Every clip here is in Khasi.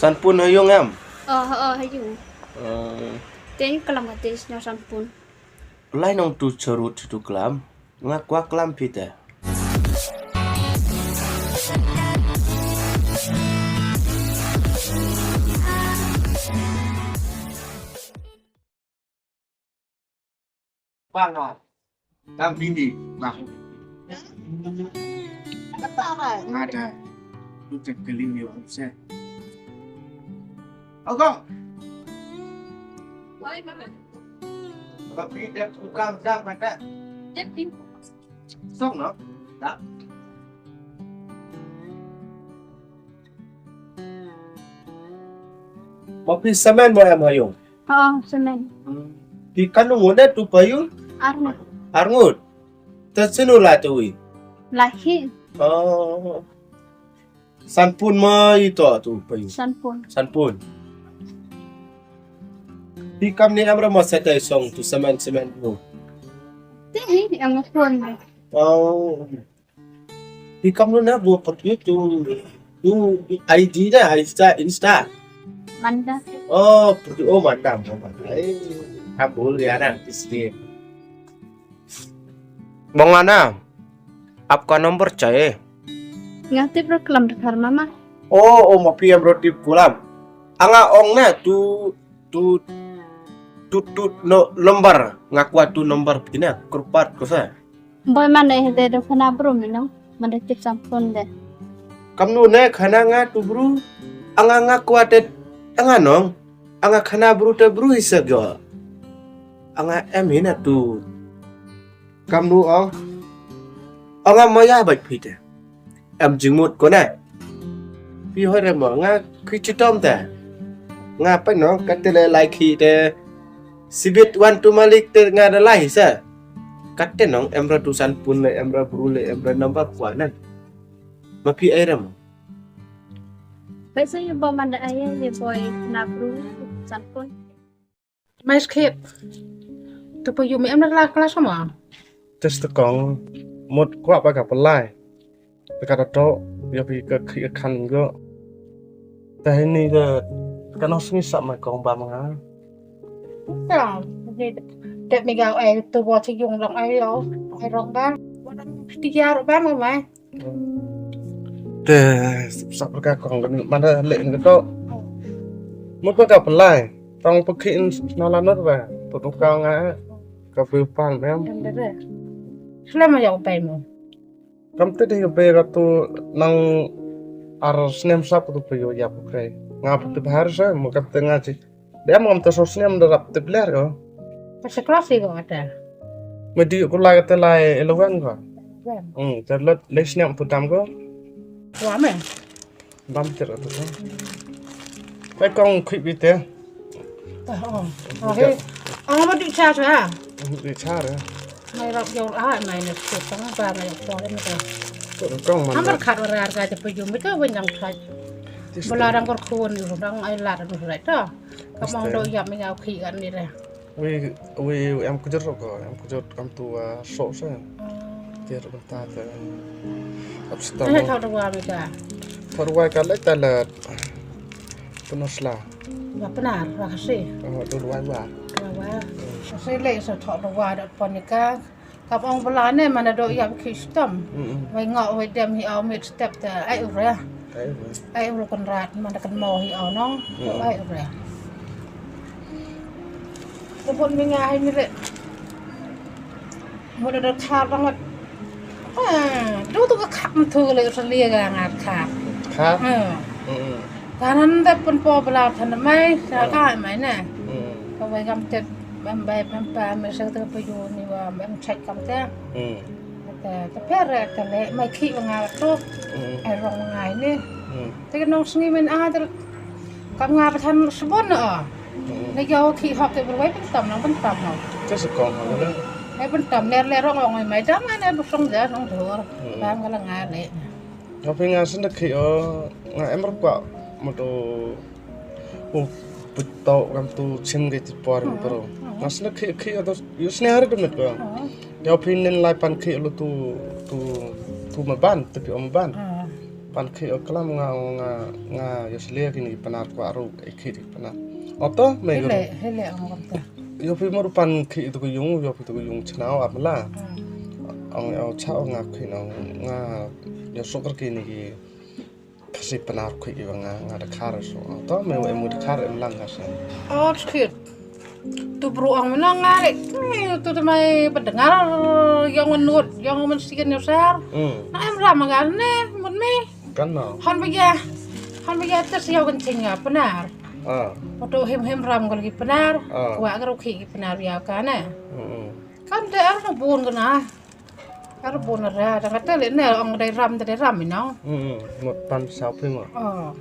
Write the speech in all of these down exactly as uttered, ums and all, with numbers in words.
Sanpun ha ïung em? Oh, oh, ha ïung. Eh. Te ngi klam kata sñiaw Sanpun. Lai nong tu charut tu klam. Nga kwah klam phi te. Panga. Tam bini. Nah. Ada. Lu cek keling dia, Bang. Ogo. Tapi dia tukang dah mata. Song no? Dah. Mo phi samen mo em ha ïung? Ha, samen. Phi katno ngut tu pa ïung? Arngut. Arngut. Te sino la tu i? Lahi. Oh. Sanpun mo i to tu pa ïung? Sanpun. Sanpun. Phi kam ni amra mo sa tai song tu samen samen tu. Te hi, ang pun. Oh. Phi kam no na bu pat ïu tu tu I D da Insta Insta. Manda. Oh, pyrdi oh manda manda. Ai, kabul ya na isti. Bong ana. Apka number chahiye? Nga tip ro klam dkhar mama. Oh, oh, ma phi em ro tip kulam. Anga ong na tu tu tu tu no number nga kwah tu number phi na kurpat ko sa. Boy mane hede do khana bru mi nong. Mane tip Sanpun de. Kamnu ne khana nga tu bru. Anga nga kwah te anga nong. Anga khana bru te bru hi sa gyo. Anga em hi na tu. Kamnu ong. Anga maya bait phi te. Em jingmut ko ne. Phi hoi re mo nga khi chitom te. Nga pa nong kate le lai khi te. Sibit wan tu malik te nga da lai sa. Kate nong em ra tu Sanpun le em ra bru le em ra number kwah nan. Ma phi ai ra mo. Pesa ye bo manda aye ye boy na bru Sanpun. Mai skip. Tu pa ïu mi em na la klas ma. Tes te kong mut kwah ba ka pelai. Te ka to ïa phi ka khi ka khan go. Te hini de ka no sngi sa mai kong ba ma nga. Ya, ni de mi ga ai tu bo chi yung long ai yo. Ai rong ba. Ti ya ro ba ma mai. Te sap ka kong kan mana le ka to. Mut ba ka pelai. Tong pekhi in na la not ba. Tu tu ka nga ka pe pan mem. Selama ya upai mo. Kam te dei ka pe ka tu nang ar snem sap tu pe yo ya pu kai. Nga pu te bahar sa mo kam te nga chi. Dem ngam ta so snem da rap tip ler ko. Ka sa klas ko ata. Me di ko la ka te lai eleven ko. Hmm, ta lot le snem tu tam ko. Wa me. Bam ter tu ko. Kai kong khui bi te. Oh. Oh, he. Oh, ma di cha cha. Di cha re. Mai rap yo a mai ne ko ta ba mai ko le me ta. Ko kong man. Amar khat wa ra ka te pe yo me ka wen yang khat. Bala rang kor khun rang ai la rang rai ta. Ka mong do yap mi ngau khi kan ni re. Wi wi em kujur ko em kujur kam tu so se. Jer bentar te. Ap sita. Ai thau dua mi ka. Thau dua ka le ta le. Penosla. Wa penar wa kasi. Oh tu dua wa. Wa wa. Kasi le so thau dua da pon ni ka. Kap ong bala ne mana do ïa ki stem. Wai ngok wai dem hi au mit step te ai u re. Ai u re kan rat mana kan mo hi au no. Ai u re. Te pun mi nga hai mi le. Mo do do thar banget. Ah, do tu ka khap tu le sa lia ga ngat khap. Khap. Kanan da pun po bala than mai sa ka mai ne. Ka wai gam tet bam bai bam pa me sa ta pa yu ni wa bam chek kam ta. Ta ta per ta le mai khi wa nga tu. Ai rong ngai ni. Te ka nong sngi men a ta kam nga pa than sbon a. Ne ga khi hok te berwai pen tam nang pen tam nang. Te sa kong ha le. Ai pen tam ler ler rong ong mai dang ne bu song da nong thor. Bam ka la nga le. Nga phi nga senda khi o nga em rap ka mo to. Oh, put tau kam tu chim ke ti por mi pro. Nga sna khi khi ato yu sna hari tu met ko. Ïa phi nen lai pan khi lo tu tu tu ma ban tu phi om ban. Pan khih o klam nga, nga, nga ïa slia kine ki Pnar kwah ruh, eh, khih ki Pnar. Oto, me hele, hele, ong kamta. Ïoh phi mo ruh pan khih tu ka yung, ïoh phi tu ka yung chnau ap la. Hmm. Ong ïa cha ong nga khih nong, nga ïoh suk kine ki Khasi Pnar khih ki ba nga, nga da khar so. Oto, me wa em da khar em lang ka sen. Oh, khit. Tu bru ong mena nga le. Tu te mai ba dengar, ïong nut, ïong men sikin ïong sar. Hmm. Na em ram ga ne, mut me. Kan no. Han ba ïa, han ba ïa te siaw kan ching ïa Pnar. Ah. Oto him him ram gal ki Pnar. Ah. Wa ga ru khih ki Pnar ïa ka ne. Hmm. Kan te ar no bun ka na. Ar bun ra, da kata le ne ong dei ram, dei ram ino. Hmm, hmm. Mut pan saw phi mo. Oh.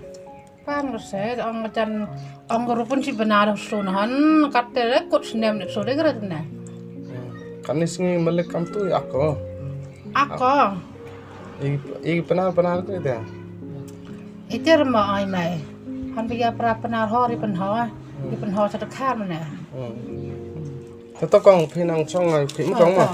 Pan ko se, ong jan, ong ko rupun si Pnar sun han, kata le kut snem ne so de kret ne. Hmm. Kan ni sngi malik kam tu ïa ko. Ako. I, i Pnar, Pnar ko ite. Ite rma ai mai. Han pia pra Pnar ho, ri pen ho. Ri pen ho sa de khar ne. Hmm. Te to kong phi nang chong ngai phi mo kong mo.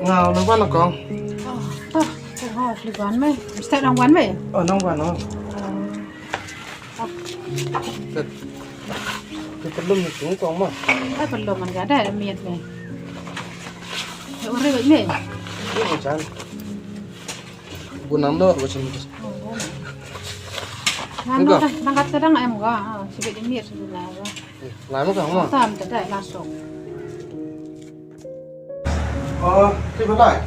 Nga nang wan kong. Oh, to, to, ha, sli wan me. Mesti nang wan me. Oh, nang wan, oh. Te, te perlu ni tung kong ma. Te perlu man ka da miet me. Te ore me. Ni macam. Bu nang dor bu sini. Nang dor, nang kat sedang em ga. Sibit miet sibit la ga. Lai mo kong mo. Tam te dai la sok. Oh, phi ba lai?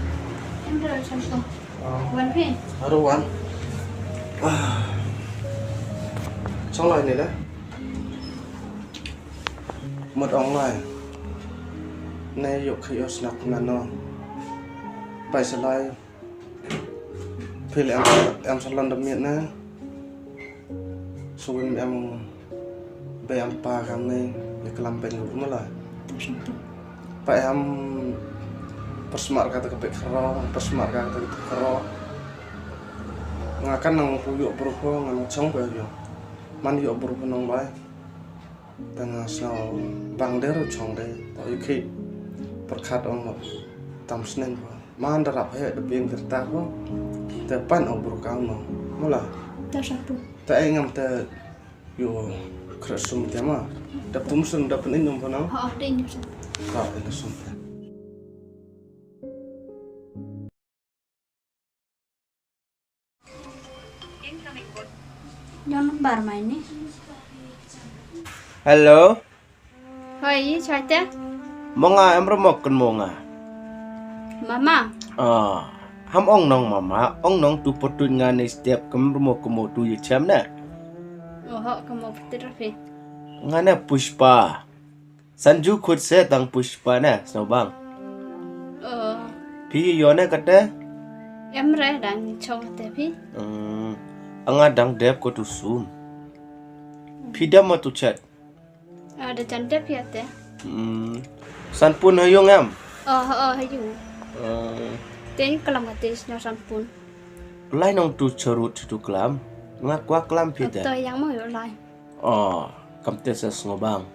Em dei san ko. Oh. Wan phi? Aru wan. Ah. Chong lai ni da. Mut ong lai. Ne yok khayo snak nano. Pai sa lai. Phi le em, em sa lon da miet na. Suwin em ba em pa kam ne, ïa klam peng ruh mala. Pa em persmar kata ka pek kharo, persmar kata ka pek kharo. Nga kan nang pu ïoh bru ko, nga nang chong ba ïoh. Man ïoh bru ko nang bai. Tang nga sngew bang de ruh chong de, ta ïa ki pyrkhat ong tam snen ko. Man da rap he da biang kerta ko. Te pan ong bru ka no. Mula. Ta satu. Ta ai ngam te ïoh kret sum te ma. Da tum sum da pyn ïoh pa no. Ha, da ïoh sum. Ta ïoh sum te. Yung number mai ni. Hello. Hoi, chaite. Mo nga em ruh mo kynmo nga. Mama. Ah, ham ong nong mama, ong nong tu pyrtuit nga ne step kem ruh mo kynmo tu ïa chem ne. Oho, kynmo pyrtuit ra phi. Nga ne Pushpa. Sanju khut se tang Pushpa ne, sngewbang. Oh. Phi ïoh ne kate? Em re dang chong te phi. Hmm. Anga dang dep ko tu sum. Phi dam ma tu chat. Ah, da jan dep ïa te. Hmm. Sanpun ha yung em? Oh, oh, ha yung. Hmm. Te klam te sñiaw sanpun. Lai nong tu charut tu klam. Nga kwah klam phi te. To yang mo yo lai. Oh, kam te sa sngewbang.